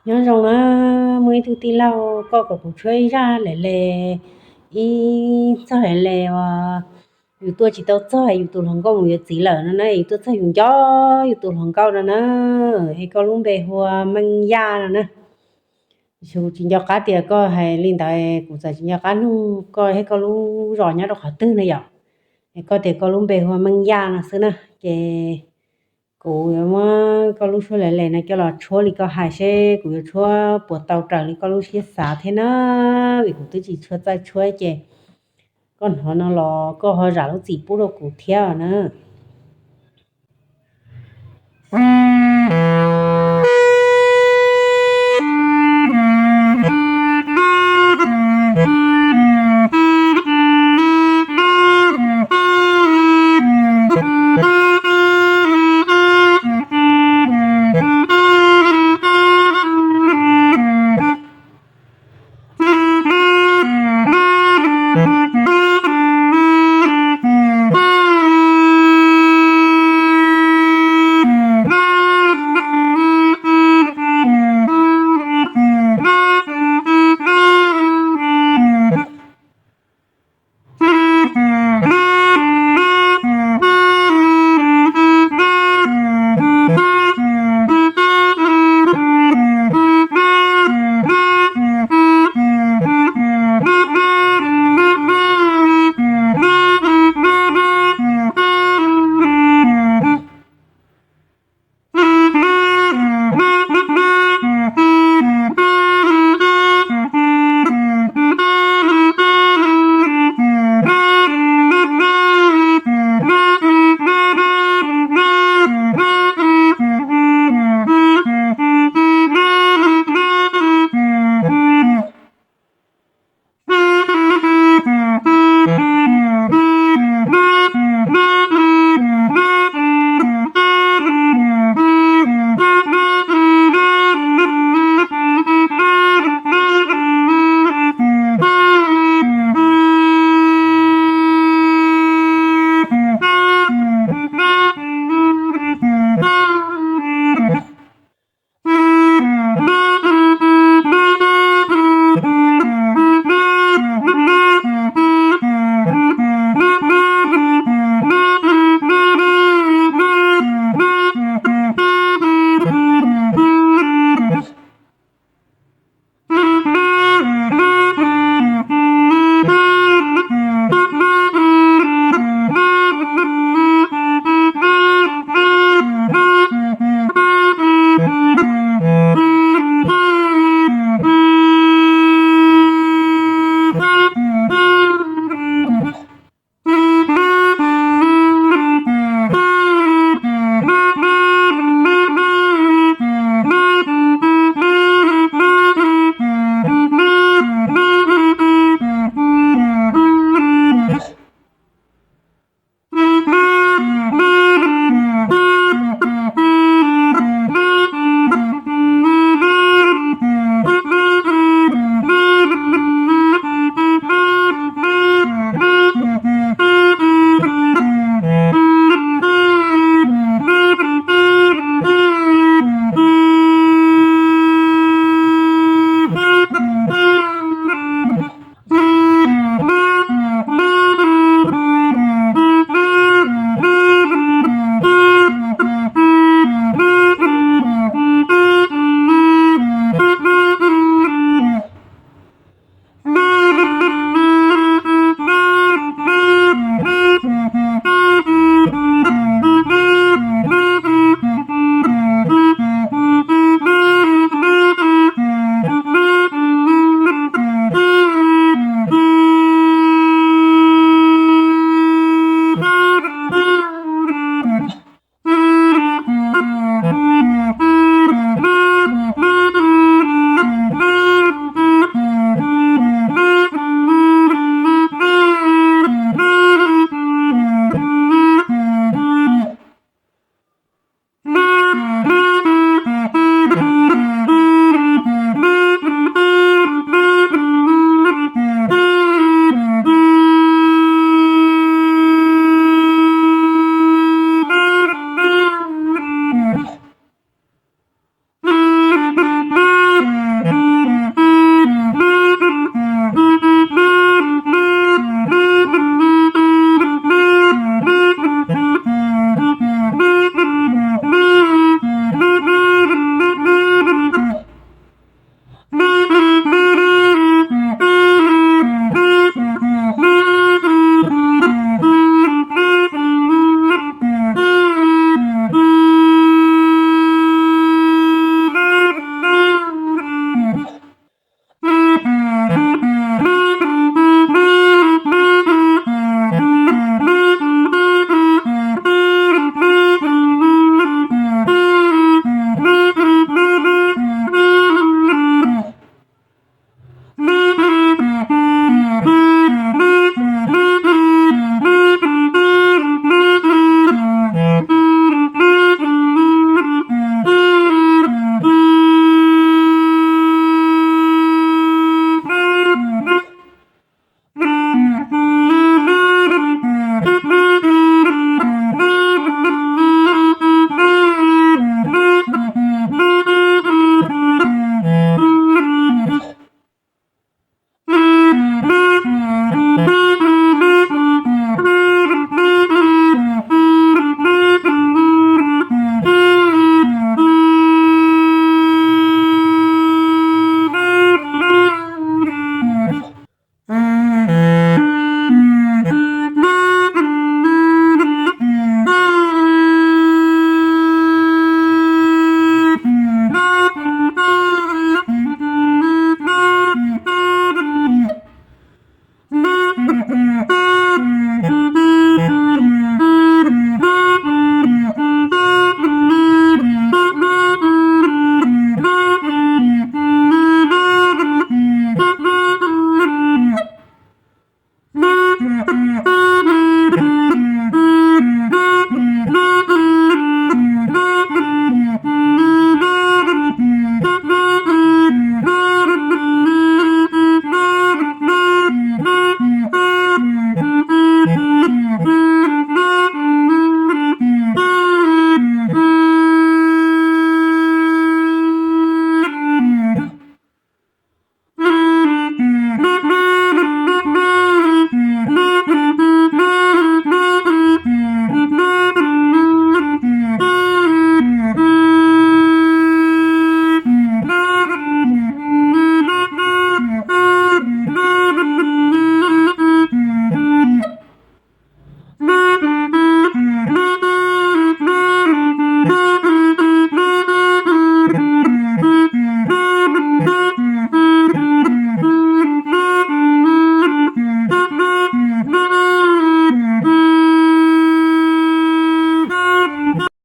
Nyob zoo na, muaj ib tug tij laug koj kom kuv tshuab ib zaj lawm le, ib txog lawm le uas yus tuaj tsis tau txog yus tus hluas nkauj mus yuav txiv lawm no na, yus tuaj txog yus nco yus tus hluas nkauj no na, es koj lub npe hu ua Meej Yaj no na. Kuv tsis nco qab tias koj hais li ntawd, kuv txawm tsis nco qab nug koj thiab koj lub zos nyob rau qhov twg na yom. Es koj tias koj lub npe hu ua Meej Yaj no xwb na, ces kuv yuav muab koj lub suab lawv les no coj los tshuab li koj hais seb kuv yuav tshuab puas tau raws li koj lub siab xav thiab na, vim kuv twb tsis tshua txawj tshuab ces koj hnov no los koj ho zam lub txim pub rau kuv thiab na.